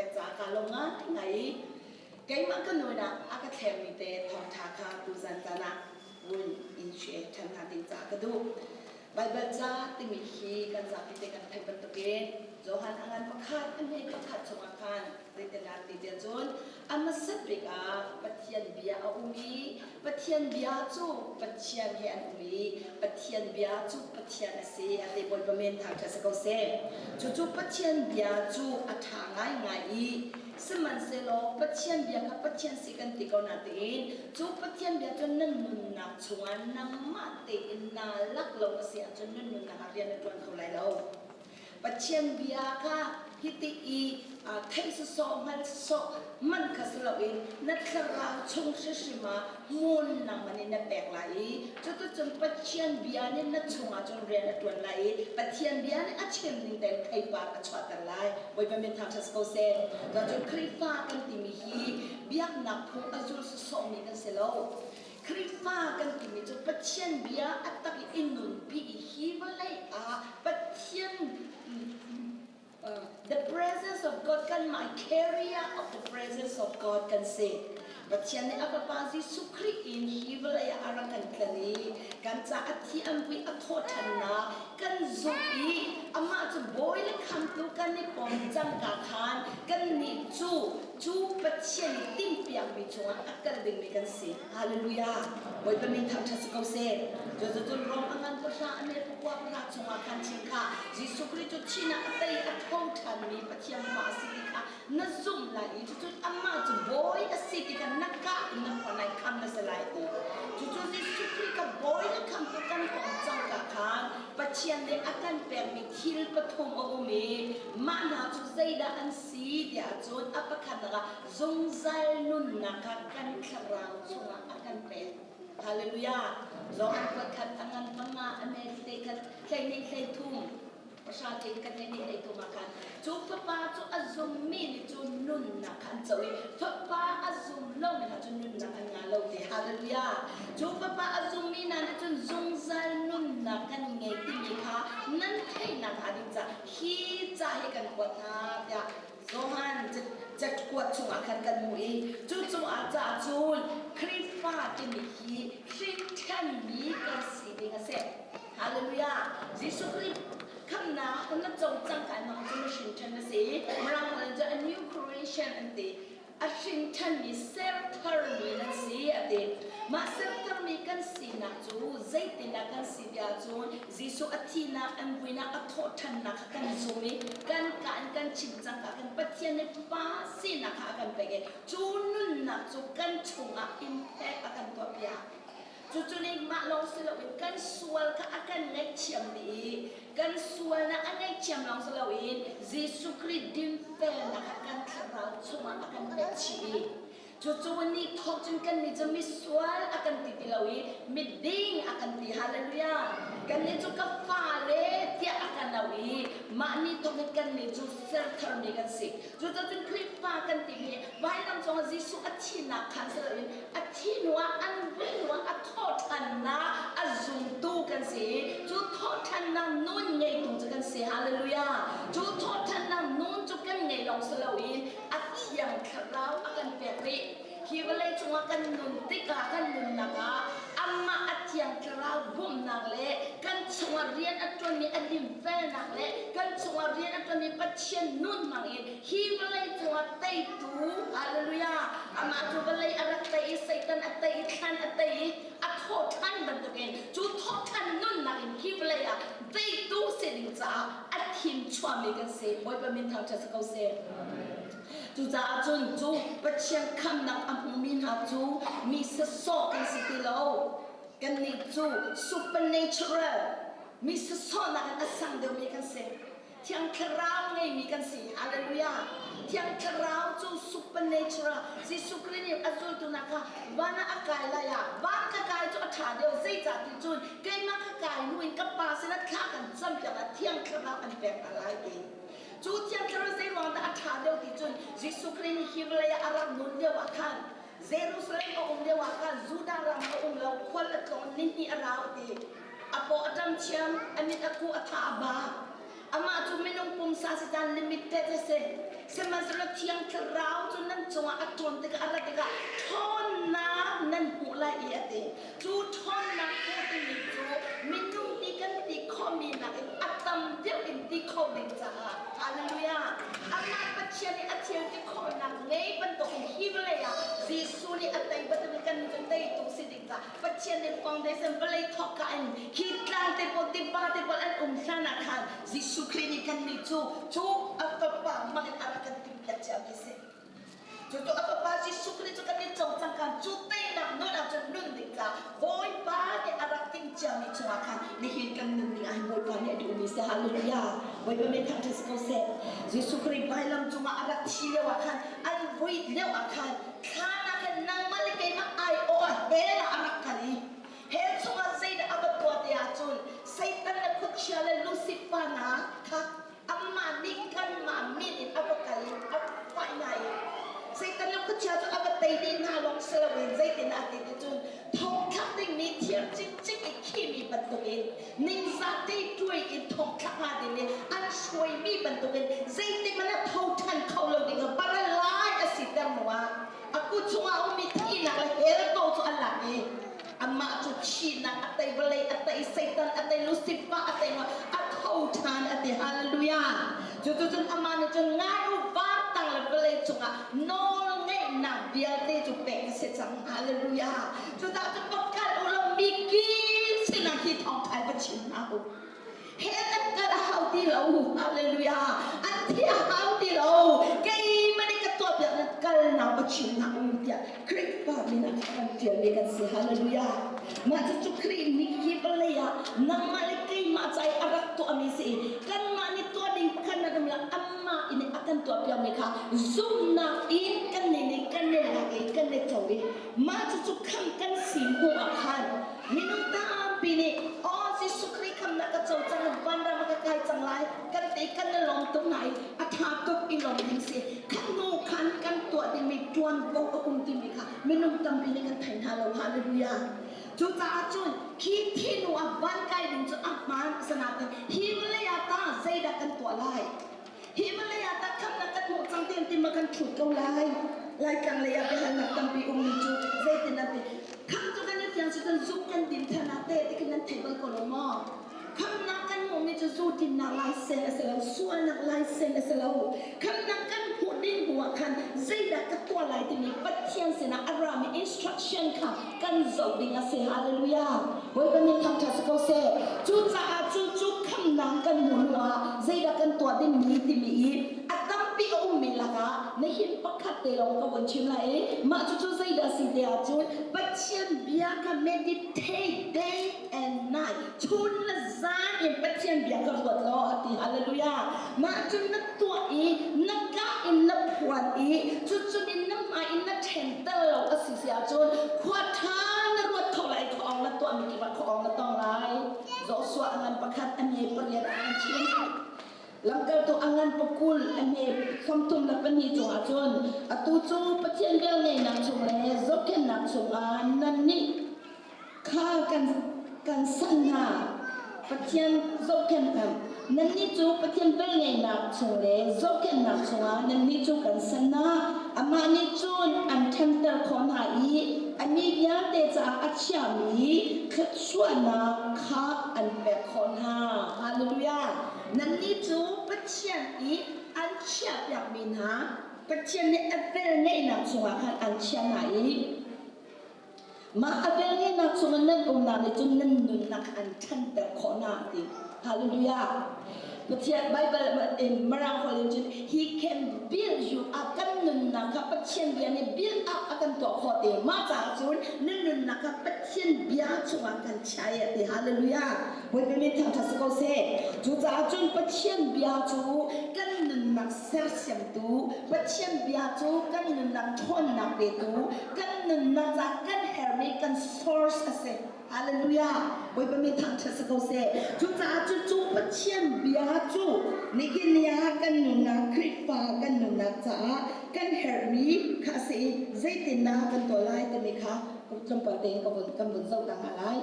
pek caah kaa lawm ngaingai i keimah ka nun ah a ka thlengmi te thawngṭha kha tuzan caan ah vun in share ṭhan hna ding caah ka duh. Baibal ca timi hi kan zapi te kan theih bantukin Johan a ngan pakhat a hme pakhat chungah khan zeitindah ti tiah cun a hmasat bik ah Pathian bia a um i Pathian bia cu Pathian he an um i Pathian bia cu Pathian a si a ti. Bawipa men thangṭhat si ko seh. Cucu Pathian bia cu a ṭha ngaingai i sihmanhsehlaw Pathian bia kha Pathian si kan ti ko natein cu Pathian bia cu nan nunnak chungah nangmah tein naa lak lo a si ahcun nan nunnak ah rian na ṭuan kho lai lo. Pathian bia kha hiti i theih sawsawh, hngalh sawsawh man kha si loin na thlarau chung hrimhrim ah hmun nangmah nih na pek lai i cuticun Pathian bia nih na chungah cun rian a ṭuan lai i Pathian bia nih a chim ning tein theipar a chuahter lai. Bawipa min thangṭhat si ko seh. Cun Khrihfa kan timi hi biaknak phung a zul sawsawhmi kan si lo. Khrihfa kan timi cu Pathian bia a tak i i nunpi i hi vawlei ah Pathian the presence of God kanmah carrier of the presence of God kan si. Pathian nih a Fapa Jesuh Khrih in hi vawlei ah a rak kan tlan i kan ca a thi an vui a thawhṭhannak kan zumh i amah cu bawi le khamtu kan i pom cangka khan kannih cu cu Pathian nih timhpiakmi chungah a kal dingmi kan si. Hallelujah! Bawipa min thangṭhat si ko seh. Cuticun Rom a ngan pahra a met pakua pahra chungah khan chim kha Jesuh Khrih cu thihnak a tei a tho ṭhanmi Pathian Fa a si ti kha na zumh lai i cucun amah cu bawi a si ti kha na ka in na phuan lai kham na si lai ti. Cucu Jesuh Khrih kha bawi le khamtu kan pom cangka khan Pathian nih a kan pekmi thil pathum a um i mah hna cu zeidah an si tiah cun a pakhatnak ah zungzal nunnak kha kan thlarau chungah a kan pek. Hallelujah! Johan kuat khat a ngan panga a me hlei khat hlei nih hlei thum pahra te kan hlei nih hlei thum ah khan cu fapa cu a zummi nih cu nunnak kha an co i fapa a zum lomi hna cu nunnak an ngah lo ti. Hallelujah! Cu fapa a zummi hna nih cun zungzal nunnak kan ngei timi kha nan theihnak hnga ding caah hi ca hi kan kuat hna tiah Johan cakuat chungah khan kan hmuh i cu cungah ca cun Khrihfa timi hi hrinṭhanmi kan si ding a si. Hallelujah! Jesuh Khrih khamnak na co cang ka nang cu na hrinṭhan na si. Mirang holh cu a new creation an ti. A hrinṭhanmi sertharmi nan si a ti. Mah sertharmi kan sinak cu zeitindah kan si ti ahcun Jesuh a thihnak, an vuinak, a thawhṭhannak kha kan zum i kan ka in kan chim cangka khan Pathian nih Pa sinak kha a kan pek i cu nunnak cu kan chungah impact a kan tuahpiak. Cucu nih mah lawng si loin kan sual kha a kan ngaihthiam dih i kan sualnak a ngaihthiam lawng si loin Jesuh Khrih dinfelnak kha kan thlarau chungah a kan pek chih i cucu ni thawk cun kannih cu misual a kan ti ti lo i miding a kan ti. Hallelujah! Kannih cu ka fale tiah a kan auh i mah ni thawk in kannih cu sertharmi kan si. Cucun Khrihfa kan timi vailam cungah Jesuh a thihnak khan si loin a thih hnuah an vui hnuah a thawhṭhannak a zumtu kan si i cu thawhṭhannak nun ngeitu cu kan si. Hallelujah! Cu thawhṭhannak nun cu kan ngei lawng si loin a Thiang Thlarau a kan pek rih. Hi vawlei cungah kan nun tikah kan nunnak ah amah a Thiang Thlarau bawmhnak le kan chungah rian a ṭuanmi a dinfelnak le kan chungah rian a ṭuanmi Pathian nun hmangin hi vawlei cungah teitu hallelujah amah cu vawlei a rak tei i Satan a tei i thlan a tei i a thawhṭhan bantukin cu thawhṭhan nunnak in hi vawlei ah teitu si ding caah a thim chuahmi kan si. Bawipa min thangṭhat si ko seh. Cucaah cun cu Pathian khamnak a hmumi hna cu mi sasawh kan si ti lo. Kannih cu supernatural mi sasawhnak in a sang deuhmi kan si. Thiang Thlarau ngeimi kan si. Hallelujah. Thiang Thlarau cu supernatural Jesuh Khrih nih a zultu hna kha van ah a kai lai ah van ka kai cu a ṭha deuh zeicah ti cun keimah ka kai hnu in ka Pa sinah thla kan campiak ah Thiang Thlarau an pek hna lai ti. Cu Thiang Thlarau zeiruang dah a ṭha deuh ti cun Jesuh Khrih nih hi vawlei ah a rak nun lio ah khan Jerusalem a um lio ah khan Judah ram a um lo, khual a tlawn, nihnih a rau ti. A paw a ṭam thiam, a mit a kuh, a tha a ba. Amah cu minung pumsa si caan limited a si. Sihmanhsehlaw Thiang Thlarau cu nan cungah a ṭawn tikah a rat tikah ṭhawnnak nan hmuh lai i a ti. Cu ṭhawnnak hmuh timi cu minung nih kan ti khawhmi nakin a tam deuh in ti kho ding caah Hallelujah! Amah Pathian nih a thil ti khawhnak ngei bantukin hi vawlei ah Jesuh nih a tei bantukin kan cu teitu si ding caah Pathian nih foundation vawlei thawkka in hi tlang te pawl tiva te pawl an um hlan ah khan Jesuh Khrih nih kannih cu cu a fapa hmang in a rak kan timhpiak ciami a si. Cucu a fapa Jesuh Khrih cu kan i cawcang khan cu teinak nun ah cun nun ding caah Bawipa nih a rak timh ciami chungah khan nihin kan nun ding ah hin Bawipa nih a duhmi si. Hallelujah. Bawipa min thangṭhat si ko seh. Jesuh Khrih vailam cungah a rak thi lio ah khan an vui lio ah khan thlan ah khan nangmah le keimah aiawh ah hell ah a rak kal i hell chungah zeidah a va tuah ti ahcun Satan le khuachia le Lucifer hna kha amah nih kanmah min in a va kal i a fah hna i Satan le khuachia cu a va tei dih hna lawng si loin zeitin a ti ti cun thongthlak dingmi thir cikcik i khimi bantukin ningzah te tuai in thongthlak hnga ding i an hruaimi bantukin zeitik hmanh ah tho ṭhan kho lo ding ah paralai a si ter hnu ah a kut chungah a ummi thihnak le hell ko cu an lak i amah cu thihnak a tei vawlei a tei Satan a tei Lucifer a tei a tho ṭhan a ti hallelujah cucu amah nih cun ngai u vantang le vawlei cungah nawl ngeihnak vialte cu pek a si cang hallelujah cucaah cun va kal u law mi kip sinah hi thawngṭha va chim hna u he an kal a hau ti lo hallelujah an thi a hau ti lo keimah nih ka tuah piak na kal na va chim hna u tiah Khrihfa min ah kan ṭialmi kan si hallelujah mah cucu Khrih nih hi vawlei ah nangmah le keimah ca i a rak tuahmi si i kanmah nih tuah ding pakhat na rum la amah in a kan tuah piakmi kha zumhnak in kan nih nih kan i lak i kan i co i mah cucu khamh kan si hnu ah khan minung tampi nih aw Jesuh Khrih khamnak ka co cang vanram ah ka kai cang lai kan ti kan i lawm tuk na i a ṭha tuk i lawm ding si khan hnu khan kan tuah dingmi ṭuanvo a um timi kha minung tampi nih kan thei hna lo hallelujah cucaah cun khi thinu ah van kai ding cu a hmaan sanatin hi vawlei ah ta zeidah kan tuah lai hi vawlei ah tah khamnak kan hmuh cang tiang ti ma kan ṭhut ko lai laitlang lei ah biahalnak tampi ummi cu zeitin an ti kham cu kan i fiang si cun zuk kan din than ah te ti khin nan thei bal ko lo maw Khamnak kan hmuhmi cu zu dinnak laisen a si lo, sualnak laisen a si lo. Khamnak kan hmuh ding hnu ah khan zeidah ka tuah lai timi Pathian sinah a rami instruction kha kan zoh ding a si. Hallelujah. Bawipa nih thangṭhat si ko seh. Cucaah cu cu khamnak kan hmuh hnu ah zeidah kan tuah dingmi timi i a tampi a ummi lakah nihin pakhat te lawng ka vun chim lai i mah cucu zeidah si te ahcun Pathian bia kha meditate day and night chun le zan in Pathian bia ka ruat law a ti hallelujah mah cun na tuah i na ka in na phuan i cucun in na hmai in na ṭhen tel lo a si si ahcun khua ṭha na ruat kho lai khuaawng na tuahmi kip ah khuaawng na tong lai Joshua a ngan pakhat a hme pariat ah an chim Lamkaltu a ngan pakul a hme 32 cungah cun atu cu Pathian velngeihnak chung le zohkhenhnak chungah nannih kha kan sanh hna. Pathian zohkhenh hna. Nannih cu Pathian velngeihnak chung le zohkhenhnak chungah nannih cu kan sanh hna. Amah nih cun an ṭhanter khawh hna i a mi vialte caah a chiami thluachuahnak kha an pek khawh hna. Hallelujah! Nannih cu Pathian i an chiahpiakmi hna Pathian nih a velngeihnak chungah khan an chiah hna i Mah a velngeihnak chungah nan umnak nih cun nan nunnak an ṭhanter khawh hna a ti. Hallelujah. Pathian Bible in Mirang holh in cun he can build you up kan nunnak kha Pathian bia nih build up a kan tuah khawh ti. Mah caah cun nan nunnak kha Pathian bia chungah kan chia i a ti. Hallelujah. Bawipa min thangṭhat si ko seh. Cucaah cun Pathian bia cu kan nunnak sersiamtu, Pathian bia cu kan nunnak ṭhawnnak petu, kan nunnak caah kan herhmi kan source a si. Hallelujah! Bawipa min thangṭhat si ko seh. Cucaah cucu Pathian bia cu nihin ni ah kan nunnak Khrihfa kan nunnak caah kan herhmi kha a si i zeitindah kan tuah lai timi kha tlawmpal tein ka vun kan vun zoh ta hna lai.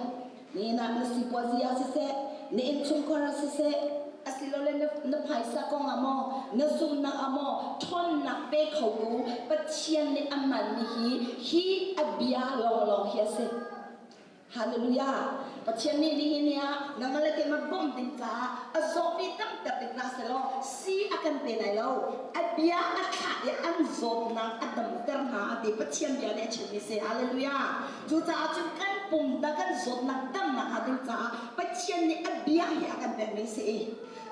Nihin ah na sipuazi ah siseh, na innchungkhar ah siseh, Asilole na, na phaisa kong ah maw, na zumhnak ah maw, ṭhawnnak pe khotu Pathian nih a hmanmi hi, hi a bia lawnglawng hi a si. Hallelujah! Pathian nih nihin ni ah nangmah le keimah bawmh ding caah a zawmi tamter ding hna selaw si a kan pe lai lo. A bia a thlah i an zawtnak a damter hna a ti. Pathian bia nih a chimmi si. Hallelujah! Cucaah cun kan pum da kan zawtnak damnak hnga ding caah Pathian nih a bia hi a kan pekmi si i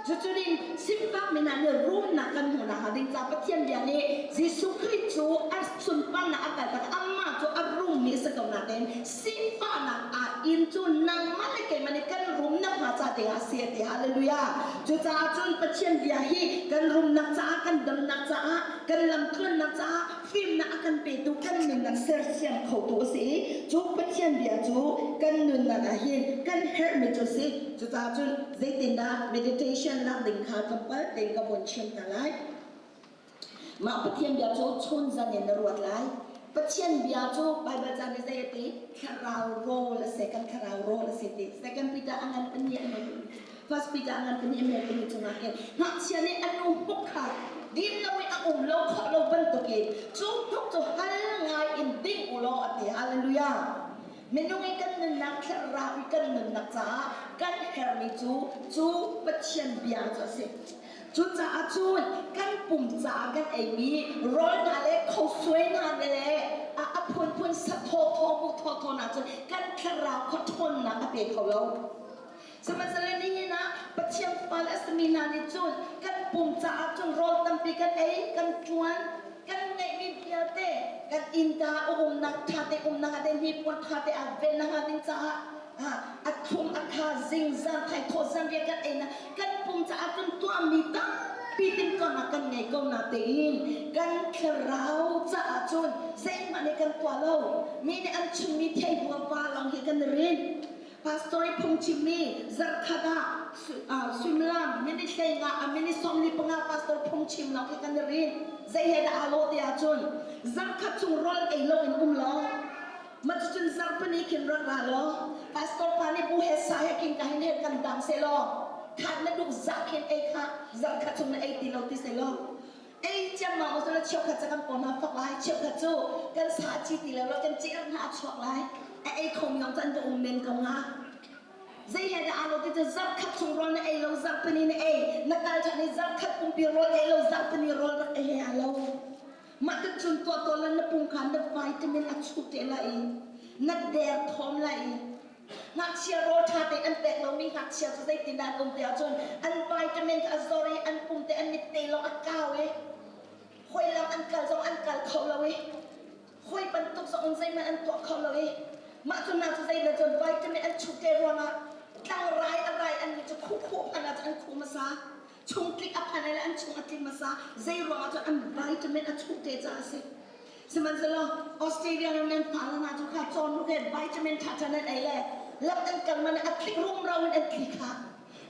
cucun in sifakmi hna nih rumnak kan hmuhnak hnga ding caah Pathian bia nih Jesuh Khrih cu a sunparnak a kaltak amah cu a rummi a si ko nain sifahnak ah in cu nangmah le keimah nih kan rumnak hnga ca ding ah a si a ti. Hallelujah! Cucaah cun Pathian bia hi kan rumnak caah kan damnak caah kan lamtluannak caah fimnak a kan petu kan nunnak sersiam khotu a si i cu Pathian bia cu kan nunnak ah hin kan herhmi cu a si. Cucaah cun zeitindah meditation lak ding kha tlawmpal tein ka vun chim hna lai. Mah Pathian bia cu chun zan in na ruat lai. Pathian bia cu Baibal ca nih zei a ti? Thlarau rawl a si, kan thlarau rawl a si ti. Second Peter a ngan pahnih a First Peter a ngan pahnih a mel pahnih cungah khin ngakchia nih a nu hnuk kha din lo i a um lo khawh lo bantukin cu hnuk cu hal ngai in ding u law a ti. Hallelujah. Minung i kan nunnak thlarau i kan nunnak caah kan herhmi cu cu Pathian bia cu a si. Cucaah cun kan pum caah kan eimi rawl hna le khosuai hna le a phunphun sathaw thaw mu thaw thaw hna cu kan thlarau kha ṭhawnnak a pe kho lo. Sihmanhsehlaw nihin ah Pathian fale a simi hna nih cun kan pum caah cun rawl tampi kan ei, kan ṭuan, kan ngeihmi vialte kan innka a umnak ṭha te umnak ah te hnipuan ṭha te aa ven hnga ding caah a thlum a kha zingzan thaithawh zanriah kan ei na kan pum caah cun tuahmi tampi timhtuahnak kan ngei ko na tein kan thlarau caah cun zeihmah nih kan tuah lo. Mi nih an chimmi theibua va lawng hi kan i rinh. Pastor i phungchimmi zarkhat ah suimilam minute 15 a minute 45 pastor phungchim lawng khi kan i rin. Zei he dah aa lawh ti ahcun zarkhat chung rawl ei lo in um law mah cucun zarhpini khin rak ra law pastor pa nih bu he sa he king ka hin he kan dang seh law khat na duh zah khin ei kha zarkhat chung na ei ti lo ti seh law ei ciammam u sila cheukhat cu kan paw hna fak lai cheukhat cu kan sa a ci ti lo lo kan cir hna a chuak lai a ei kho mi zong cu an va um men ko hnga zei he dah aa lo ti cu zarkhat chung rawl na ei lo zarhpini na ei na kal ṭhan i zarkhat pumpi rawl ei lo zarhpini rawl rak ei he aa lo mah ti cun tuah tawn la na pum kha na vitamin a chuh te lai i na der thawm lai i Ngakchia rawl ṭha tein an pek lomi ngakchia cu zeitindah an um ti ahcun an vitamin kha a zor i an pum te an mit te lawng a kau i hawi lam an kal zong an kal kho lo i hawi bantuk zong in zeihmanh an tuah kho lo i mah cu hna cu zeidah cun vitamin an chuh te ruangah tlangrai a rai an nih cu khuhkhuh hmanh ah cun an khuh hmasa chungtlik a phan le an chung a tling hmasa zei ruangah cun an vitamin a chuh te caah a si. Sihmanhsehlaw Australia ram nan fale hna cu kha cawn ruk he vitamin ṭhaṭha nan ei le lam an kal man a tlik rumro in an tli kha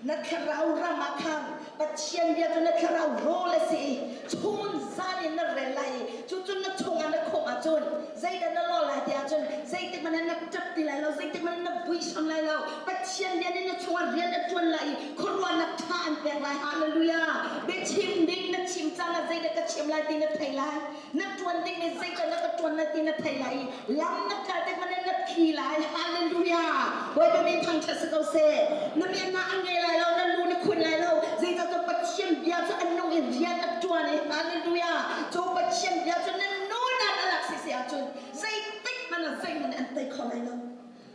na thlarau ram ah khan Pathian bia cu na thlarau rawl a si i chun zan in na rel lai i cucun na chungah na khumh ahcun zeidah na lawh lai ti ahcun zeitik hmanh ah na ṭap ti lai lo zeitik hmanh ah na vui lai lo Pathian bia nih na chungah rian a ṭuan lai i khuaruahnak ṭha an pek lai hallelujah biachim ding na chim caan ah zeidah ka chim lai ti na thei lai na ṭuan ding nih zeidah na ka ṭuan lai ti na thei lai i lam na kal tik hmanh na thi lai hallelujah Bawipa min thangṭhat si ko seh na men na an ngei lai lo na lu na khun lai lo zeicahtiah Pathian bia cu an nung i rian a ṭuan i hallelujah cu Pathian bia cu na nu nan a lak si si ahcun zeitik hmanh ah zeihmanh an tei kho lai lo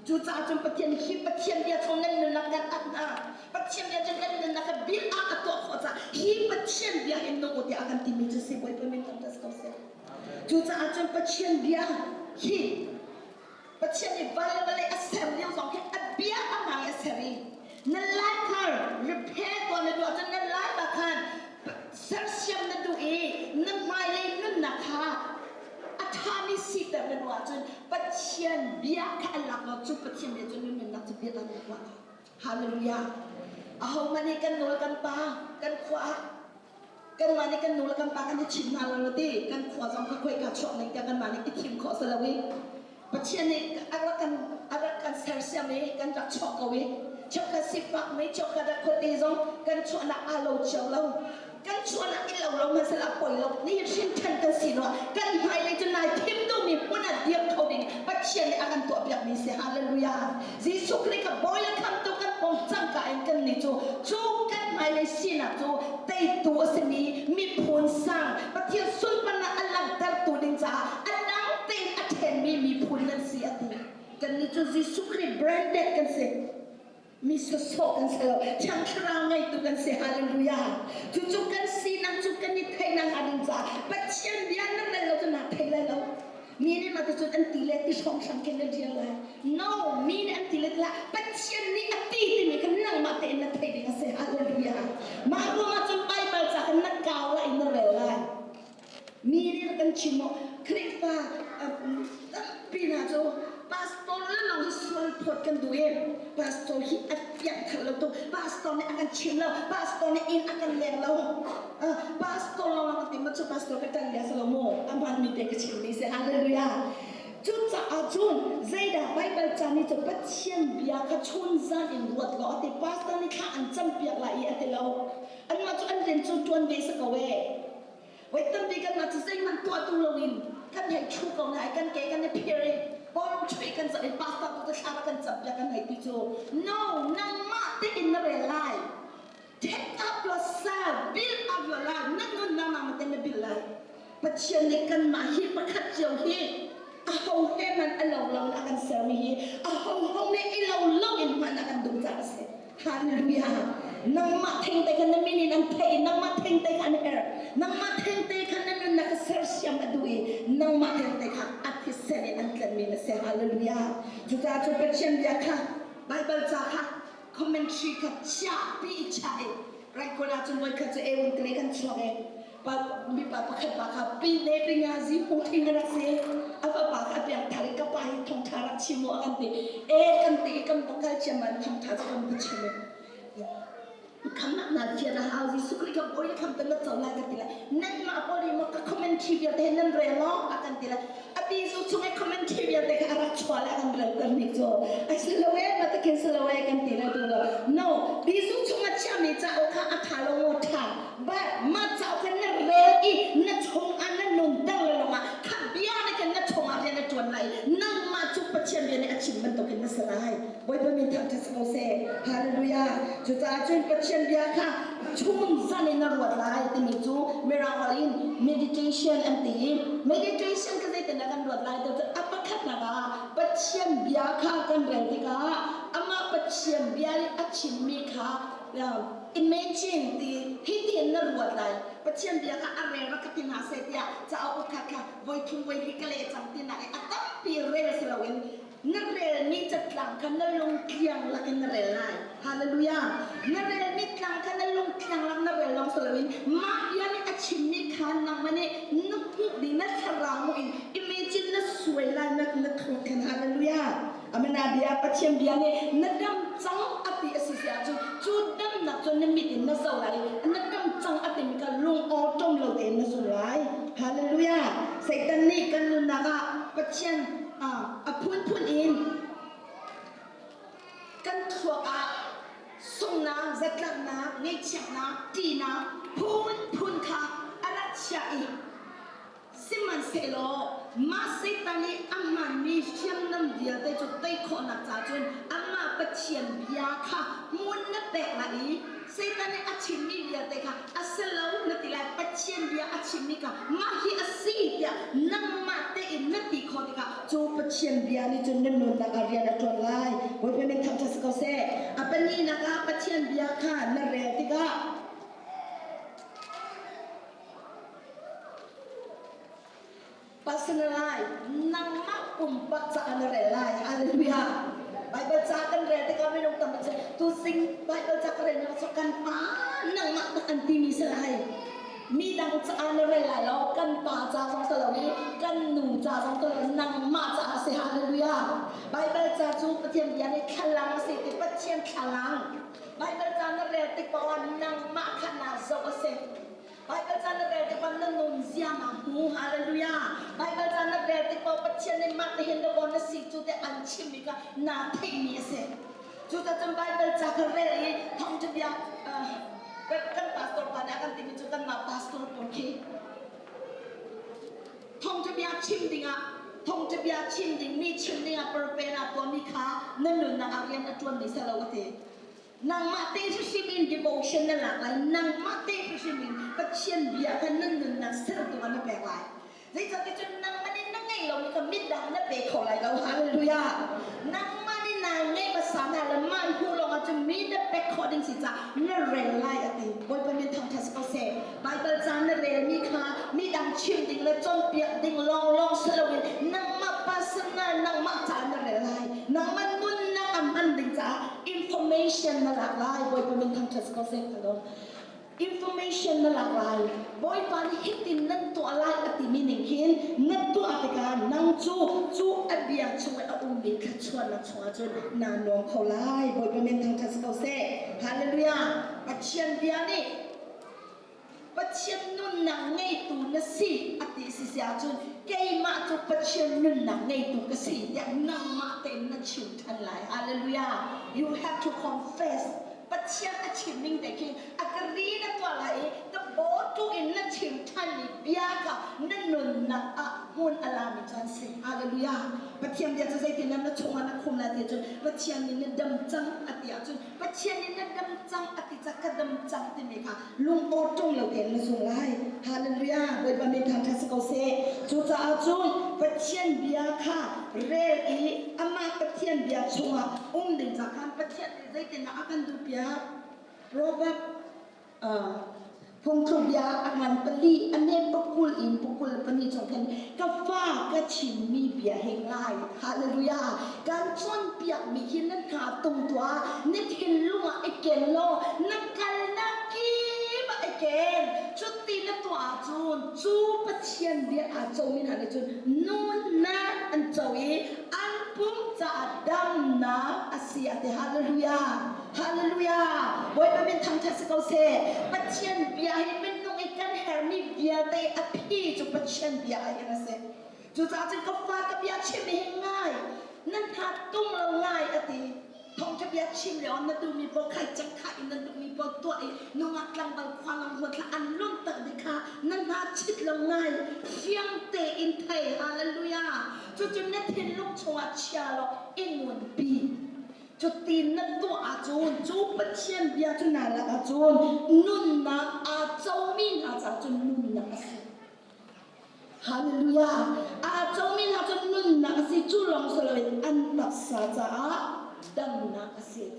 Cucaah cun Pathian hi Pathian bia chung nan nunnak kan at hna. Pathian bia cu nan nunnak kha bil ah a tuah khawh caah hi Pathian bia hin nung u tiah a kan timi cu si Bawipa min thangṭhat ko seh. Cucaah cun Pathian bia hi Pathian nih van le vawlei a ser lio zong khi a bia a hmang i a ser i na life kha repair tuah na duh ahcun na life ah khan sersiam na duh i na hmailei nunnak kha a ṭhami siter na duh ahcun Pathian bia kha an lak lo cu Pathian bia cu nun nunnak cu bia kan tuah Hallelujah. Ahohmanh nih kan nawl kan pa kan khua ah kanmah nih kan nu le kan pa kan i chim hna lo ti kan khua zong kha khoika chuak ning tiah kanmah nih i thim khawh si lo i Pathian nih a rak kan a rak kan sersiam i kan rak chuak ko i. Cheukhat sifak mi, cheukhat ah khuate zong kan chuahnak aa lo cio lo. Kan chuahnak i lo lo hmanhseh a poi lo. Ni hrin ṭhan kan si lo ah kan hmailei cu nai thim duhmi hmun ah dir kho ding Pathian nih a kan tuahpiakmi si. Hallelujah. Jesuh Khrih kha bawi le khamtu kan pom cangka in kan nih cu cu kan hmailei sinak cu teitu a simi miphun sang Pathian sunparnak a langhtertu ding caah a dang tein a ṭhenmi miphun nan si a ti. Kannih cu Jesuh Khrih branded kan si. Mi sawsawh kan si lo. Thiang Thlarau ngeitu kan si. Hallelujah. Cucu kan sinak cu kan i theihnak a ding caah Pathian bia nan rel lo cu naa thei lai lo. Mi nih mah ticun an ti le ti hrawnghrang khin na dir lai. No, mi nih an ti le ti hlah. Pathian nih a ti timi kha nangmah tein na theih ding a si. Hallelujah. Mah ruangah cun Baibal ca khan na kau lai in na rel lai. Mi nih kan chim maw Khrihfa tampi hna cu pastor le lawng hi sual phawt kan duh i pastor hi a piang thar lo tuk pastor nih a kan chim lo pastor nih inn a kan leng lo pastor lawng kan ti ma cu pastor ka ṭan bia si lo mu a hmaan mi te ka chim mi si hallelujah cucaah cun zeidah Baibal ca nih cu Pathian bia kha chun zan in ruat law a ti pastor nih thla an campiak lai i a ti lo anmah cu an rian cu ṭuan ve si ko e Voi tampi kanmah cu zeihmanh tuah tu loin kan hei ṭhu ko na kan ke kan i phir i bawlung chuih kan zoh i pastor tu thla kan cam piak kan hei ti cu no nangmah tein na rel lai take up yourself build up your life na nun nangmah tein na build lai Pathian nih kanmah hi pakhat cio hi a ho he man a lo lo in a kan sermi hi a ho ho nih i lo lo in hman a kan duh caah a si Hallelujah. Nangmah thengte khan na min in an theih i nangmah thengte kha an herh. Nangmah thengte khan na nunnak kha sersiam a duh i nangmah thengte kha a thisen in an tlanmi na si. Hallelujah. Cucaah cu Pathian bia kha Baibal ca kha commentary kha chiah pi i chiah i right kona cun voi khat cu ewun tele kan chuak i pa mipa pakhat pa kha pi le pi nga zi pu thing a rak si a fapa kha a piang thar i ka pa hi thongtha rak chim u a kan ti e kan ti i kan va kal ciamman thongtha cu kan va chim i khamnak na fian a hau Jesuh Khrih ka bawi kham tan na co lai ka ti lai nanmah pawl hi maw ka commentary vialte nan rel maw a kan ti lai a ti zu chung i commentary vialte kha a rak chuah le a kan rel ter nik cu ai si lo e ma takin si lo e kan ti lai tu lo no bizu chung a chiami cauk kha a tha lo maw tha but mah cauk kha na rel i na chung ah na nun ter le longah kha bia ne khan na chung ah rian a tuan lai nangmah cu Pathian bia nih a chim bantukin na si lai Bawipa min thangṭhat si ko seh hallelujah cucaah cun Pathian bia kha chun zan in na ruat lai timi cu mirang holh in meditation an ti i meditation ka zeitin dah kan ruat lai ti cu a pakhatnak ah Pathian bia kha kan rel tikah amah Pathian bia nih a chimmi kha imagine ti hi tiin na ruat lai Pathian bia kha a rel rak ka ti hna seh tiah cauk pakhat kha voi thum voi li ka leh cang ti nak i a tampi rel si loin Na relmi catlang kha na lungtliang lakin na rel lai. Hallelujah. Na relmi tlang kha na lungtliang lak na rel lawng si loin mah bia nih a chimmi kha nangmah nih na hmuh ding na thlarau in imagine na suai lai na na thawt khan hallelujah. Amana bia Pathian bia nih na dam cang a ti a si si ahcun cu damnak cu na mit in na zoh lai i na dam cang a timi kha lung awṭom lo tein na zum lai. Hallelujah. Satan nih kan nunnak ah Pathian a phunphun in kan thluak ah sunghnak, zatlaknak, ngaihchiatnak, ṭihnak phunphun kha a rak chiah i sihmanhsehlaw mah Satan i a hmanmi hriamnam vialte cu tei khawhnak ca cun amah Pathian bia kha hmun na pek lai i Satan nih a chimmi vialte kha a si lo na ti lai Pathian bia a chimmi kha mah hi a si tiah nangmah tein na ti khawh tikah cu Pathian bia nih cun na nunnak ah rian a ṭuan lai Bawipa min thangṭhat si ko seh a pahnihnak ah Pathian bia kha na rel tikah Pasal lai nangmah pumpak caah na rel lai hallelujah Bible ca kan rel tikah minung tam cu tu sing Bible ca ka rel nak cu kan pa nangmah tak an timi si lai mi dang caah na rel lai lo kan pa ca zong si lo i kan nu ca zong si lo nangmah caah si hallelujah Bible ca cu Pathian bia nih thlalang a si ti Pathian thlalang Bible ca na rel tik paoh ah nangmah kha naa zoh a si Baibal ca na rel tikah na nunzia naa hmu. Hallelujah. Baibal ca na rel tik paoh Pathian nih mah tihin dawkaw na si cu tiah an chimmi kha naa theihmi a si. Cucacun Baibal ca kan rel i thawngṭha bia kan pastor pa nih a kan timi cu kanmah pastor pawl khi thawngṭha bia chim dingah thawngṭha bia chim ding mi chim dingah prepare ah tuahmi kha na nunnak ah rian a ṭuanmi si lo a ti. Nangmah te hrimhrim in devotion na lak lai. Nangmah te hrimhrim in Pathian bia kha nan nunnak sertu ah na pek lai. Zeicahtiah cun nangmah nih na ngeih lomi kha midang na pe kho lai lo. Hallelujah. Nangmah nih naa ngeih hmasa hna le mah hnu lawngah cun mi na pek khawh ding si caah na rel lai a ti. Bawipa min thangṭhat si ko seh. Baibal ca na relmi kha midang chim ding le cawnpiak ding lawnglawng si loin nangmah personal nangmah caah na rel lai. Nangmah nunnak a hman ding caah information na lak lai. Bawipa min thangṭhat si ko seh. Information na lak lai. Bawipa nih hitin nan tuah lai a timi ning khin na tuah tikah nang cu cu a bia chung i a ummi thluachuahnak chungah cun naa nuam kho lai. Bawipa min thangṭhat si ko seh. Hallelujah. Pathian bia nih Pathian nunnak ngeitu na si a ti si si ahcun keimah cu Pathian nunnak ngeitu ka si tiah nangmah tein na chim ṭhan lai. Hallelujah. You have to confess. Pathian a chim ning te khi a ka ri na tuah lai i ka bawtu in na chim ṭhanmi bia kha na nunnak ah hmun a lami cu an si. Hallelujah. Pathian bia cu zeitin na chungah na khum lai ti cun Pathian nih na dam cang a ti ahcun Pathian nih na dam cang a ti ca ka dam cang timi kha lung aw ṭung lo tein na zung lai. Hallelujah! Bawipa min thangṭhat si ko seh. Cucaah cun Pathian bia kha rel i amah Pathian bia chungah um ding ca khan Pathian nih zeitindah a kan duhpiak? Proverb Phungthluk bia a ngan pali a nem pakul in pakul pahnih chung khin ka fa ka chimmi bia hi ngai. Hallelujah. Kan cawnpiakmi hi na hna tung tuah, na thinlung ah i ken law na kalnak kip ah i ken. Cuti na tuah ahcun cu Pathian bia aa comi hna nih cun nunnak an co i an pum caah damnak a si a ti. Hallelujah. Hallelujah! Bawipa min thangṭhat si ko seh. Pathian bia hi minung i kan hermi vialte a phi cu Pathian bia ah hin a si. Cucaah cun ka fa ka bia chim hi ngai, nan hna tung lo ngai a ti. Thawngṭha bia chim lio na duhmi pawl khai cang kha in nan duhmi pawl tuah i nungak tlangval khua lang huat hlah an lun tak dih kha na hna chit lo ngai fiang tein thei. Hallelujah! Cucun na thinlung chungah chia law i nunpi. Cutin na tuah ahcun cu Pathian bia cu naa lak ahcun nunnak aa comi hna caah cun nunnak a si. Hallelujah! Aa comi hna cu nunnak a si. Cu lawng si loin an taksa caah damnak a si.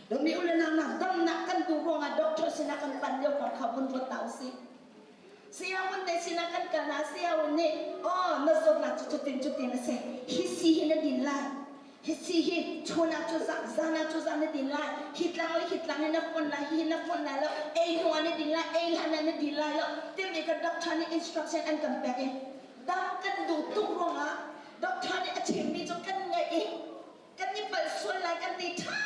Dawmi u le nau hna, damnak kan duh ruangah doctor sinah kan pan lio kong kha vun ruat ta usih. Sianginn te sinah kan kal ah sianginn nih aw na zawtnak cu cutin cutin a si. Hi si hi na din lai. Hi si hi chun ah cuzah zan ah cuzah na din lai. Hi tlang le hi tlang hi na fon lai, hi na fon lai lo. Ei hnu ah na din lai, ei hlan ah na din lai lo. Timi ka doctor nih instruction an kan pek i dam kan duh tuk ruangah doctor nih a chimmi cu kan ngaih i kan i palh sual lai kan ti ṭha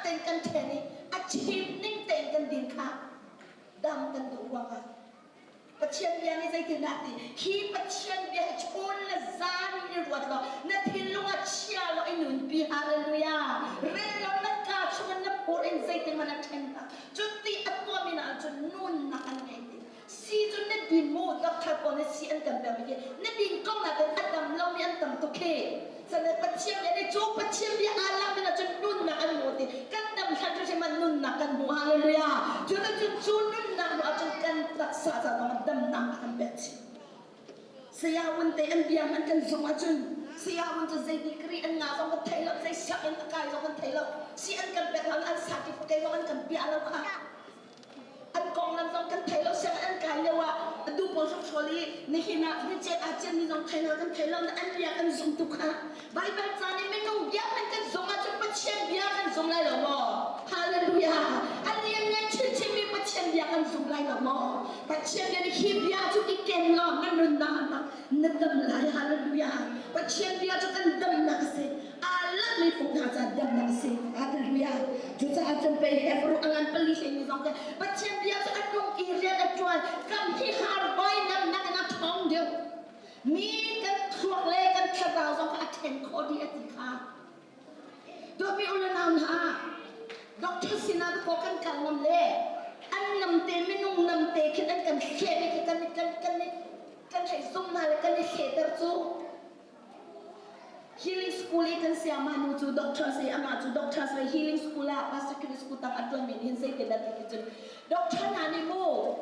tein kan ṭhen i a chim ning tein kan din kha dam kan duh ruangah Pathian bia nih zeitindah ti hi Pathian bia hi chun le zan in i ruat law na thinlung ah chia law i nunpi hallelujah rel law na ka chungin na phur in zeitin hmanh a ṭhen hlah cuti a tuahmi hna cun nunnak an ngei ti si cu na din mu doctor pawl nih si an kan pekmi khi na din ko nain a dam lomi an tam tuk khi Sane Pathian bia nih cu Pathian bia aa lakmi hna cun nunnak an hmu ti kan dam hlan hrimhrim ah nunnak kan hmu hallelujah cu cun cu nunnak hmu ahcun kan taksa ca zong damnak a kan pek chih saya un te an bia hmanh kan zumh ahcun saya un cu zei degree an ngah zong kan thei lo zei sianginn a kai zong kan thei lo si an kan pek lo an certificate zong an kan piah lo kha An konglam zong kan thei lo sianginn an kai lio ah atu pawl hrokhrawl i nihin ah nicet aa cianmi zong thei lo kan thei lo na an bia kan zum tuk kha Baibal ca nih minung bia hmanh kan zum ahcun Pathian bia kan zum lai lo maw? Hallelujah! A lianngan chinchinmi Pathian bia kan zum lai lo maw? Pathian bia nih hi bia cu i ken law na nunnak ah na dam lai. Hallelujah! Pathian bia cu kan damnak a si. Aa lakmi fung hna ca damnak a si. Hallelujah. Cucaah cun pei Hebrew a ngan pali hleimi zong te Pathian bia cu a nung i rian a ṭuan. Kam hi har vai namnak in a ṭhawng deuh. Mi kan thluak le kan thlarau zong kha a ṭhen khawh dih a ti kha. Dawtmi u le nau hna, doctor sinah dakaw kan kal ngam le an namte minung namte khin an kan thleh mi khi kan kan kan kan hei zumh hna le kan i thlehter cu. Healing school i kan sayama nu cu doctor si amah cu doctor si healing school ah Pastor Chris School tang a tuan mi hin zeitin dah ti cun doctor hna nih mu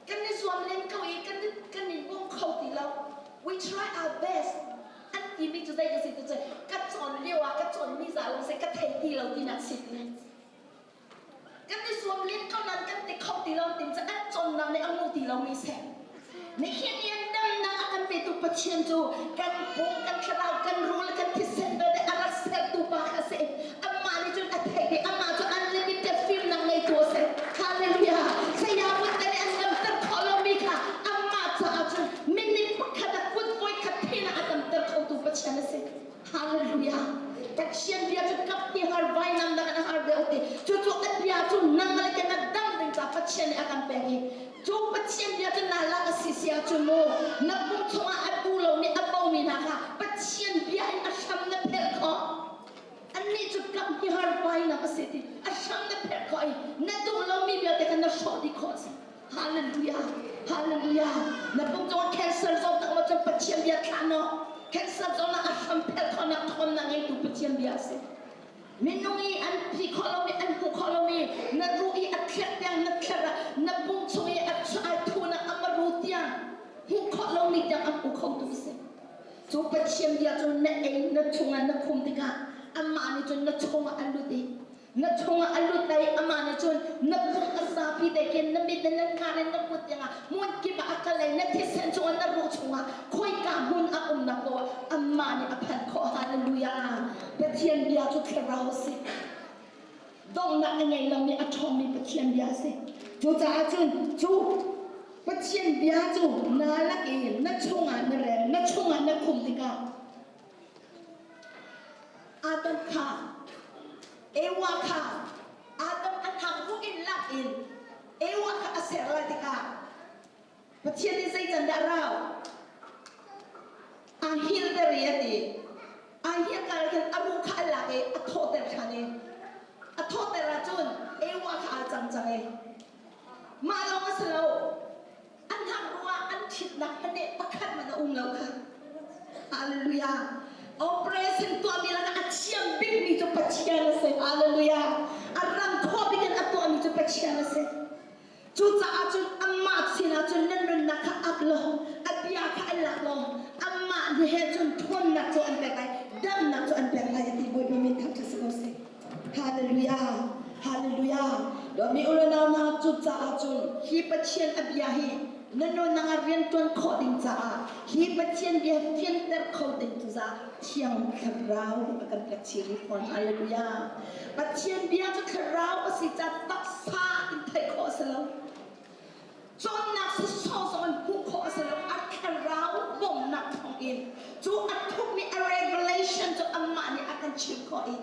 kan i zuam len ko i kan kan in bawm kho ti lo. We try our best. An timi cu zei ka si ti cun ka cawn lio ah ka cawn mi za lawng si ka thei ti lo tinak si ti. Kan i zuam len ko nain kan ti kho ti lo tin cu an cawnnak nih a ngu ti lomi si. Nihin i an damnak a kan petu Pathian cu kan pum, kan thlarau, kan rul, kan thisen vialte a rak sertu pa kha a si. Amah nih cun a theih i amah cu unlimited fimnak ngeitu a si. Hallelujah! Saya Bunte nih an damter khawh lomi kha amah caah cun minute pakhat ah kut voikhat phen ah a damter khotu Pathian a si. Hallelujah! Pathian bia cu kap hi har vainam nak in a har deuh ti. Cucu a bia cu nang le ke na dam ding ca Pathian nih a kan pek i cu Pathian bia cu naa lak a si si ahcun mu na pum chungah a bu lomi a bomi hna kha Pathian bia in a hram na phelh khawh. Annih cu kap hi har vainam a si ti a hram na phelh khawh i na duh lomi vialte kha na hrawh dih khawh a si. Hallelujah! Hallelujah! Na pum cungah cancer zawtnak ma cun Pathian bia thlah no. Cancer zawtnak a hram phelh khawhnak thawnnak ngeitu Pathian bia a si. Minung i an phi khawh lomi, an hmuh khawh lomi, na ruh i a thlerh tiang na thlerh ah na pum chung i a ai thunak a maru tiang hmuh khawh lomi tiang a hmu khotu a si. Cu Pathian bia cu na ei na chungah na khum tikah amah nih cun na chungah a lut i na chungah a lut lai amah nih cun na pum a zapi te khin na mit in na hnar in na kut tiangah hmun kip ah a kal i na thisen chungah na ruh chungah khoika hmun a umnak poah amah nih a phanh khawh. Hallelujah! Pathian bia cu thlarau a si, donghnak a ngei lomi a ṭhawngmi Pathian bia a si. Cucaah cun cu Pathian bia cu naa lak i na chungah na rel, na chungah na khum tikah Adam kha Ewa kha Adam a thak ruk in lak in Ewa kha a ser lai tikah Pathian nih zei can dah rau a hilter i a ti. A hil kar khin a ruh kha a lak i a thawhter ṭhan i a thawhter ahcun Ewa kha aa cang cang i mah lawng a si lo, an hak ruah an ṭhitnak hmaneh pakhat hmanh a um lo kha. Hallelujah! Operation tuahmi lakah a thiam bikmi cu Pathian a si. Hallelujah! A ram khawh bik in a tuahmi cu Pathian a si. Cucaah cun amah sinah cun nan nunnak kha ap law, a bia kha an lak law, amah he cun ṭhawnnak cu an pek lai, damnak cu an pek lai a ti. Bawipa min thangṭhat si ko seh. Hallelujah! Hallelujah! Dawtmi u le nau hna, cucaah cun hi Pathian a bia hi na nunnak ah rianṭuan khawh ding caah hi Pathian bia fianter kho ding cu za Thiang Thlarau a kan pek chih rih fawn. Hallelujah! Pathian bia cu thlarau a si ca taksa in theih khawh a si lo. Cawnnak sawsawh zong in hmuh khawh a si lo. A thlarau bawmhnak thawngin cu a thukmi a revelation cu amah nih a kan chimh khawh i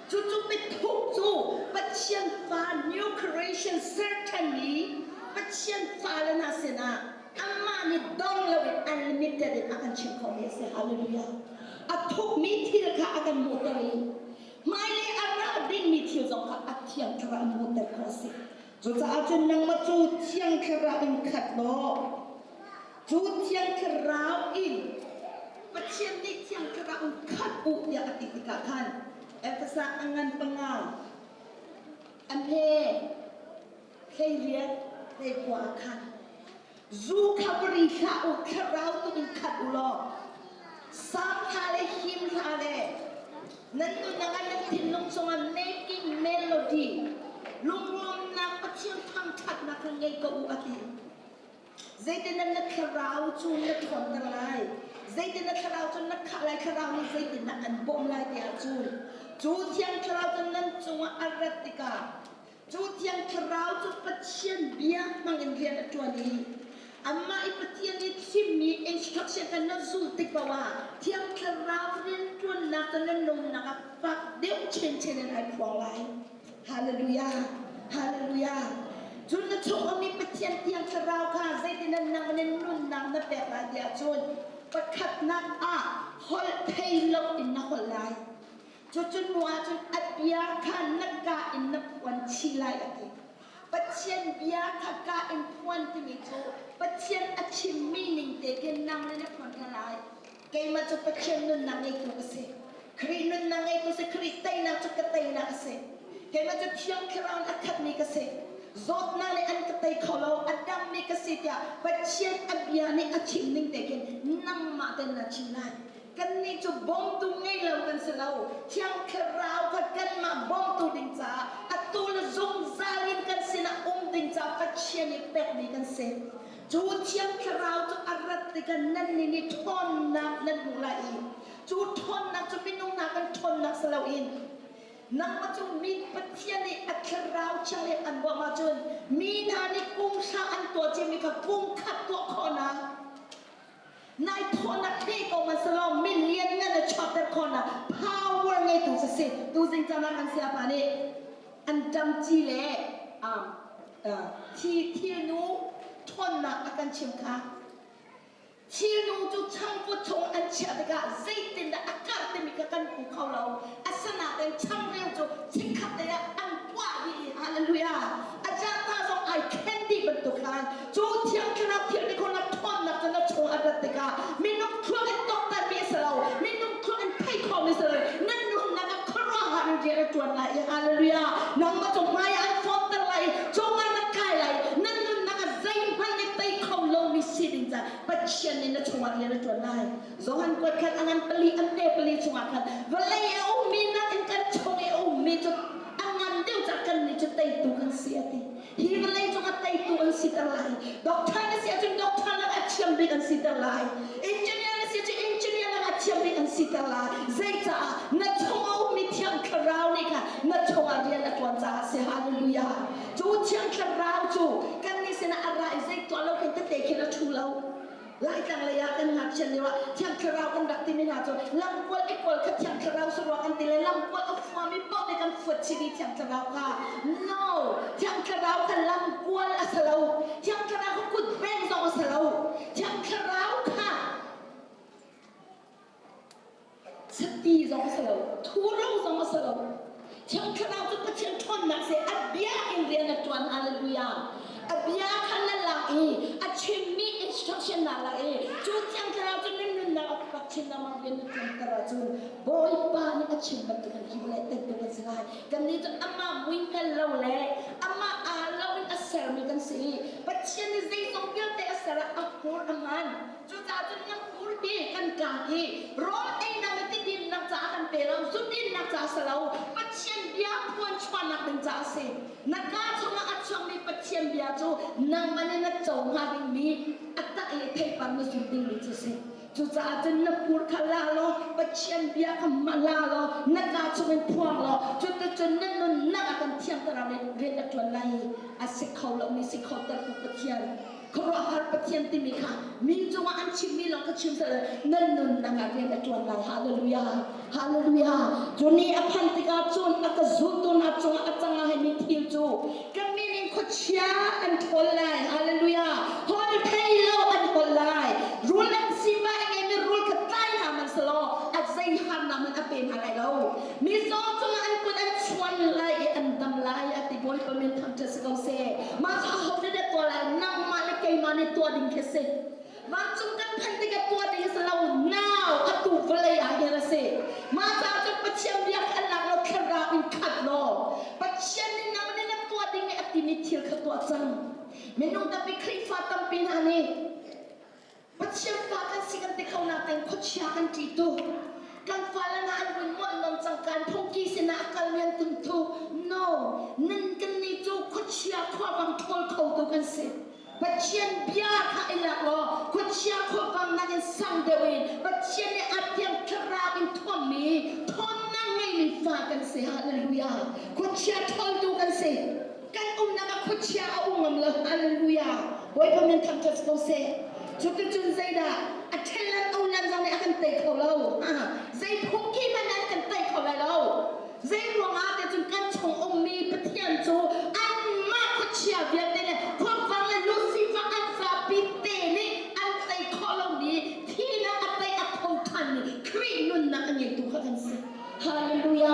cucu biathuk cu Pathian fa new creation serthanmi Pathian fale hna sinah amah nih dong loin unlimited in a kan chimh khawhmi a si. Hallelujah. A thukmi thil kha a kan hmuhter i hmailei a ra dingmi thil zong kha a thiang thlarau in hmuhter khawh a si. Cucaah cun nangmah cu thiang thlarau in khat law cu thiang thlarau in Pathian nih thiang thlarau in khat u tiah a ti tikah khan Efesa a ngan panga an he 18 hlei ah khan zu kha bari hlah u, thlarau tu in khat u law sang hla le him hla le nan nunnak ah nan thinlung chungah making melody lunglawmnak Pathian thangṭhatnak kha ngei ko u a ti. Zeitin na thlarau cu na ṭhawnter lai? Zeitin na thlarau cu na khah lai? Thlarau nih zeitindah an bawmh lai tiah cun cu thiang thlarau cu nan cungah a rat tikah cu thiang thlarau cu Pathian bia hmangin rian a ṭuan i amah i Pathian nih thimmi instruction kha na zulh tik paoh ah thiang thlarau rianṭuannak cu na nunnak ah fak deuh chinchin in ai phuang lai. Hallelujah! Hallelujah! Cun na chungah Pathian thiang thlarau kha zeitin nang nih nunnak na pek lai tiah cun pakhatnak ah holh thei lo in na holh lai. Cucun hnu ahcun a bia kha na ka in na phuan chih lai a ti. Pathian bia kha ka in phuan timi cu Pathian a chimmi ning te khin nang le na phuan hna lai. Keimah cu Pathian nunnak ngeitu ka si. Khrih nunnak ngeitu si Khrih teinak cu ka teinak a si. Keimah cu Thiang Thlarau in a khatmi ka si. Zawtnak nih an ka tei kho lo, a dammi ka si tiah Pathian a bia nih a chim ning te khin nangmah ten na chim lai. Kannih cu bawmtu ngei lo kan si lo. Thiang Thlarau kha kanmah bawmtu ding caah atu le zungzal in kan sinah um ding caah Pathian i pekmi kan si. Cu Thiang Thlarau cu a rat tikah nannih nih ṭhawnnak nan hmuh lai i cu ṭhawnnak cu minung hna kan ṭhawnnak si loin nangmah cu mi Pathian nih a Thlarau Thianghlim an bawmh ahcun mi hna nih kum hra an tuah ciami kha kum khat tuah khawhnak Nai thawhnak pe ko man selaw min lianngan a chuakter khawhnak power ngeitu si si. Tuzing caan ah kan sayapa nih an ṭamci le um, uh, thi thilnu ṭhawnnak a kan chim kha. Thilnu cu changvut chung an chiah tikah zeitindah a karh timi kha kan hmu kho lo. Asinain changreu cu chikkhat te ah an puah dih i hallelujah. A jata zong ai khen dih bantuk khan Cu Thiang Thlarau thil ti khawhnak ṭhawnnak cu na chung a rat tikah minung thluak in tuaktanmi a si lo, minung thluak in theih khawhmi a si lo. Nan nunnak ah khuaruahhar in rian a ṭuan lai i hallelujah! Nangmah cu hmai ah an fonter lai i cungah na kai lai. Nan nunnak ah zeihmanh nih tei kho lomi si ding caah Pathian nih na chungah rian a ṭuan lai. Johan kuat khan a ngan pali an te pali chungah khan vawlei a ummi nakin kan chung i a ummi cu a ngan deuh caah kannih cu teitu kan si a ti. Hi vawlei cung a teitu an siter lai. Doctor na si ahcun doctor nak a thiam bik an siter lai. Engineer na si ahcun engineer nak a thiam bik an siter lai. Zeicaah na chung a ummi Thiang Thlarau nih khan na chungah rian a ṭuan caah a si. Hallelujah. Cu Thiang Thlarau cu kannih sinah a ra i zei tuah lo khin tete khin a ṭhu lo. Laitlang lei ah kan ngakchia lio ah Thiang Thlarau kan rak timi hna cu lamkual i kual kha Thiang Thlarau surua kan ti le lamkual a fuami paoh nih kan fuat chih dih Thiang Thlarau kha. No! Thiang Thlarau kha lamkual a si lo. Thiang Thlarau kha kut beng zong a si lo. Thiang Thlarau kha Sati zong a si lo, thuro zong a si lo. Thiang Thlarau cu Pathian ṭhawnnak si a bia in rian a ṭuan. Hallelujah. A bia kha na lak i a chimmi instruction na lak i cu Thiang Thlarau cu nan nunnak a pak chin lengmang rian na ṭuanter ahcun Bawipa nih a chim bantukin hi vawlei teitu kan si lai. Kannih cu amah mui hngal lo le amah aa lo in a sermi kan si i Pathian nih zeizong vialte a ser ah a hmur a hman. Cucaah cun nan hmur hi kan kaa hi rawl einak le tidinnak caah kan pe lo, zudinnak caah a si lo, Pathian bia phuan chuahnak ding caah a si. Na kaa chungah a chuakmi Pathian bia cu nangmah nih na co hnga dingmi a tak i theipar na zun dingmi cu a si. Cucaah cun na hmur kha la law Pathian bia kha la law na kaa chungin phuang law cuticun na nunnak ah kan Thiang Thlarau nih rian a ṭuan lai i a si kho lomi si kho tertu Pathian khuaruahhar Pathian timi kha mi cungah an chimmi lawng kha chim seh nan nunnak ah rian a ṭuan lai. Hallelujah. Hallelujah. Cu ni a phanh tikah cun a ka zultu hna cungah a cang laimi thil cu ka min in khuachia an ṭhawl lai. Hallelujah. Holh thei lo an holh lai. Rul an sifah a ngeimi rul kha tlai hna hmanhsehlaw a zei harnak hmanh a pe hna lai lo. Mizaw cungah an kut an chuan lai i an dam lai a ti Bawipa min thangṭhat si ko seh. Mah cu aho nih dah tuah lai? Nangmah le keimah nih tuah ding khi a si. Vancung kan phanh tikah tuah ding a si lo. Now atu vawlei ah hin a si. Mah caah cun Pathian bia kha an lak lo thlarau in khat law Pathian nih nangmah nih na tuah ding nih a timi thil kha tuah cang. Minung tampi Khrihfa tampi hna nih Pathian fa kan si kan ti kho nakin khuachia kan ṭih tuk. Kan fale hna an vun muanh non cang kan phungki sinah a kalmi an tum thu. No, nan kannih cu khuachia khuavang ṭhawl khotu kan si. Pathian bia kha i lak law khuachia khuavang nakin sang deuh in Pathian nih a thiang thlarau in thuammi thawnnak ngeimi fa kan si. Hallelujah. Khuachia ṭhawltu kan si. Kan umnak ah khuachia a um ngam lo. Hallelujah. Bawipa min thangṭhat ko seh. Cuticun zeidah a ṭhen onan zong nih a kan tei kho lo. Zei phungki hmanh an kan tei kho lai lo. Zei ruangah te cun kan chung ummi Pathian cu anmah khuachia vialte le khuafang le Lucifer an zapi te nih an tei khawh lomi thihnak a tei a tho ṭhanmi Khrih nunnak a ngeitu kha kan si. Hallelujah.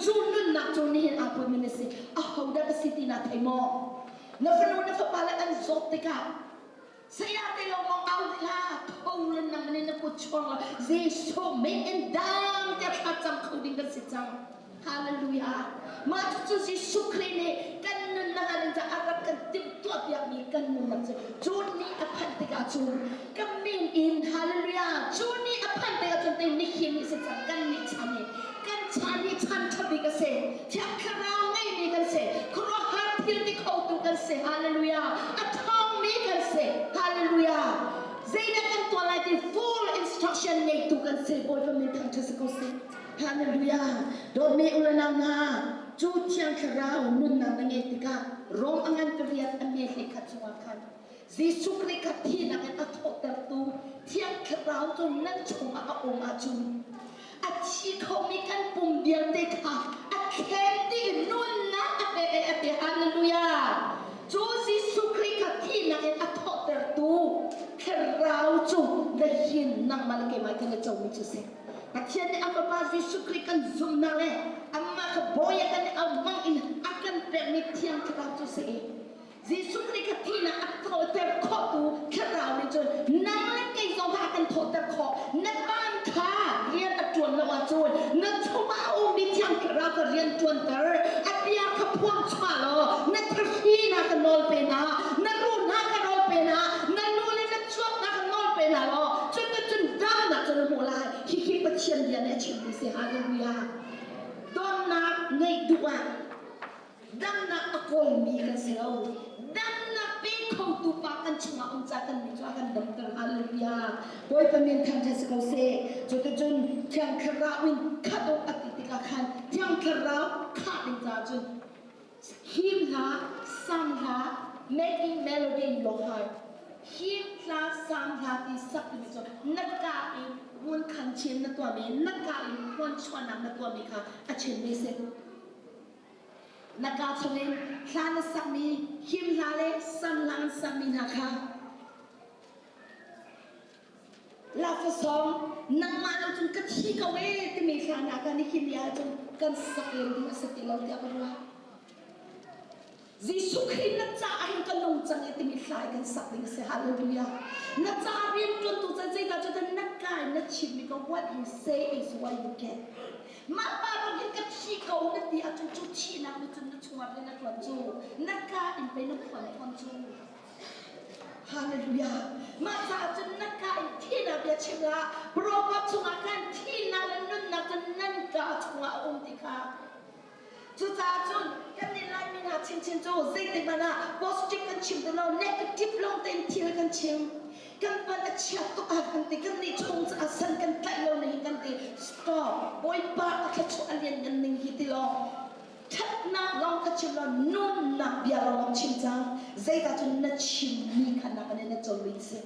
Cu nunnak cu nihin aa putmi na si. Ahodah ka si ti naa thei maw? Na fanu na fapa le an zawt tikah saya te lawng au hlah tho le nang nih na kut chuang la Jesuh min in dam tiah thla cam kho ding kan si cang. Hallelujah. Mah cucu Jesuh Khrih nih kan nunnak ah ding caah a rak kan timhtuah piakmi kan nunnak cu cu ni a phanh tikah cun ka min in hallelujah cu ni a phanh tikah cun te nihin ni si cang kan nih chan hi kan chan hi chan ṭha bik a si Thiang Thlarau ngeimi kan si khuaruahhar thil ti khotu kan si hallelujah a ṭhawngmi kan si hallelujah zeidah kan tuah lai ti full instruction ngeitu kan si Bawipa min thangṭhat si ko seh Hallelujah! Dawtmi u le nau hna, cu Thiang Thlarau nunnak na ngeih tikah Rom a ngan pariat a me hlei khat chungah khan Jesuh Khrih kha thihnak in a thawhtertu Thiang Thlarau cu nan chungah a um ahcun a thi khomi kan pum vialte kha a thlen dih i nunnak a pe a pe. Hallelujah! Cu Jesuh Khrih kha thihnak in a thawhtertu Thlarau cu na hin nangmah le keimah kan i comi cu si. Pathian nih a Fapa Jesuh Khrih kan zumhnak le amah kha bawi a kan amang in a kan pekmi Thiang Thlarau cu si i Jesuh Khrih kha thihnak a thawhter khawhtu Thlarau nih cun nang le kei zong kha a kan thawhter khawh. Na ban kha rian a ṭuan lo ahcun na chungah a ummi Thiang Thlarau kha rian ṭuanter. A bia kha phuang chuah law na thahri hna kha nawl pe hna, na ruh hna kha nawl pe hna, na lu le na cuap hna kha nawl pe hna law cuticun damnak cu na hmuh lai. Hihi Pathian bia nih a chimmi si. Hallelujah. Donnak ngeih duh ah damnak a kawlmi kan si lo. Damnak pe khotu pa kan chungah um ca kan nih cu a kan damter. Hallelujah. Bawipa min thangṭhat si ko seh. Cuticun Thiang Thlarau in khat u a ti tikah khan Thiang Thlarau khah ding caah cun him hla, sam hla, making melody in your heart. Him hla, sam hla ti sak timi cu na ka in ngun khan chin na tuahmi, na ka in khuan chuahnak na tuahmi kha a chimmi si. Na ka chungin hla na sakmi, him hla le sam hla an sakmi hna kha Lafasawng nangmah lo cun ka thi ko ee timi hla hna kha nihin ni ahcun kan sak len ding a si ti lo tiah ka ruah. Jesuh Khrih na caah hin ka nung cang i timi hla i kan sak ding a si. Hallelujah. Na ca rian ṭuantu can zeidah cu na kai na chimmi ko what you say is what you get. Mah pa bang hin ka thi ko na ti ahcun cu thihnak nih cun na chungah rian a ṭuan cu na ka in pei na phuan fawn cu. Hallelujah. Mah caah cun na ka in thihnak bia chim hlah. Proverb chungah khan thihnak le nunnak cu nan ka chungah a um ti kha. Cucaah cun kan nih Laimi hna chinchin cu zeitik hmanh ah positive kan chim ti lo, negative lawng tein thil kan chim. Kan pan a chiat tuk ah kan ti, kan nih chung caah san kan tlaih lo ning kan ti. Stop. Bawipa a thluachuah a lianngan ning hi ti law ṭhatnak lawng kha chim law nunnak bia lawng chim cang zeidah cun na chimmi kha na kan in na comi si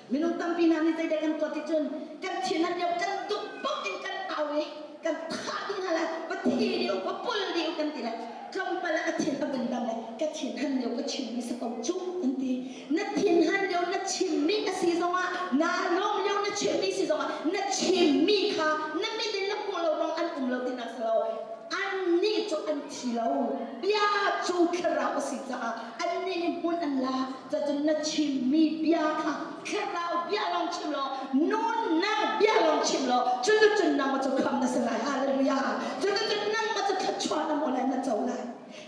minung tampi hna nih zeidah kan tuah ti cun kan thin an lio kan duk bak in kan au i kan thah dih hna lai va thi dih va pul dih kan ti lai tlawmpal ah a thin a vun dam lai ka thin han lio ka chimmi si ko cu an ti na thin han lio na chimmi a si zongah naa lawm lio na chimmi si zongah na chimmi kha na mit in na hmuh lo ruang an um lo tinak si lo Annih cu an thi lo. Bia cu thlarau a si caah annih nih hmun an la. Cacun na chimmi bia kha thlarau bia lawng chim law nunnak bia lawng chim law cuticun nangmah cu kham na si lai. Hallelujah. Cuticun nangmah cu thluachuah na hmuh lai na co lai.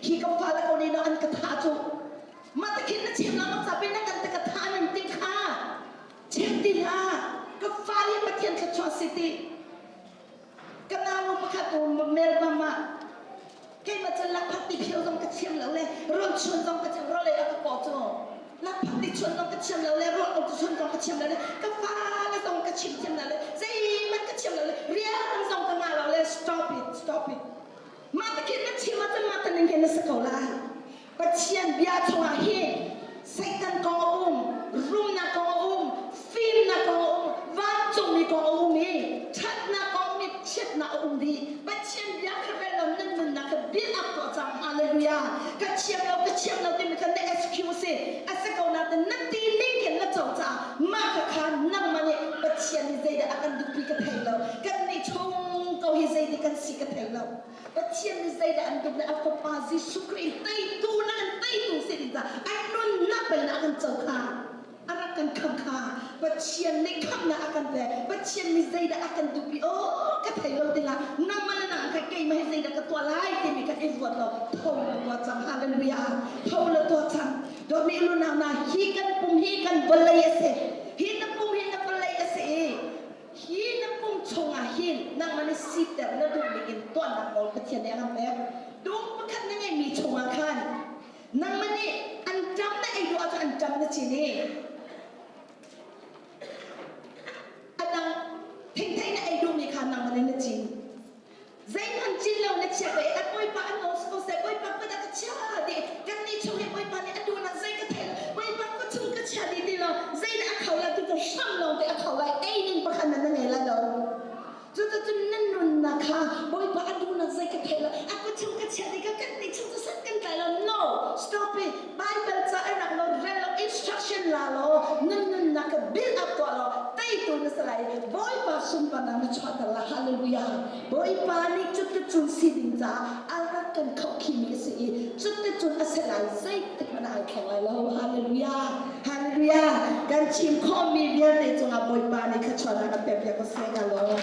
Hi ka fale ko nih an ka thah cu mah te khin na chim lengmang ca pin na kan te ka thah ning ti kha chim ti hlah. Ka fale Pathian thluachuah si ti. Ka nau pakhat Melbourne ah keimah cun lakphak ti phio zong ka thiam lo le rawl chuan zong ka thiam rawl ei a ka paw cu lakphak ti chuan zong ka thiam lo le rawl o chuan zong ka thiam lo le ka fale zong ka chim thiam lo le zeihmanh ka thiam lo le rian zong ka ngah lo le stop it stop it mah te khin na chim ahcun mah te ning hin na si ko lai Pathian bia chungah hin Satan kong a um, rumnak kong a um, fimnak kong a um, vancungmi kong a um i ṭhatnak kong um i chiatnak a um dih. Pathian bia kha rel lo nan nunnak kha build up tuah cang. Hallelujah. Ka thiam lo, ka thiam lo timi kha na excuse si. A si ko nain na ti ning khin na co caah mah kha kha nangmah nih Pathian nih zeidah a kan duhpi ka thei lo. Kan nih chung ko hi zeitik kan si ka thei lo. Pathian nih zeidah an duh le a fapa Jesuh Khrih teitu na kan teitu si ding ca a nunnak pei na kan co kha a rak kan khamh kha Pathian nih khamhnak a kan pek. Pathian nih zeidah a kan duhpi aw ka thei lo dingah nangmah le nang kha keimah hi zeidah ka tuah lai timi kha i ruat law tho la tuah cang. Hallelujah. Tho la tuah cang. Dawtmi unau hna, hi kan pum hi kan vawlei a si. Hi na pum hi na vawlei a si i hi na pum chungah hin nangmah nih siter na duhmi in tuahnak nawl Pathian nih a kan pek. Dum pakhat na ngeihmi chungah khan nangmah nih anṭam na ei duh ahcun anṭam na cin i a dang thingthei na ei duhmi kha nangmah nih na cin. Zeihmanh cin lo na chia ko i an bawipa an nawl si ko seh bawipa kut ah ka chia dih kan nih chung hi bawipa nih a duhnak zei ka thei lo bawipa kut chung ka chia dih ti lo zeidah a kho lai tu cu hram lawng te a kho lai ei ning pakhat na na ngei lai lo cuticun nan nunnak kha bawipa a duhnak zei ka thei lo a kut chung ka chia dih ka kan nih chung cu sat kan tlai lo no stop it Bible ca ai rak lo rel lo instruction la law nan nunnak ka build up tuah law teitu na si lai Bawipa sunparnak na chuahter la hallelujah Bawipa nih cuticun si ding caah a rak kan khaukhimi a si i cuticun a si lai zeitik hmanh ah ai thleng lai lo hallelujah hallelujah kan chim khawhmi vialte cungah Bawipa nih thluachuahnak kan pek piak ko seh ka lawm.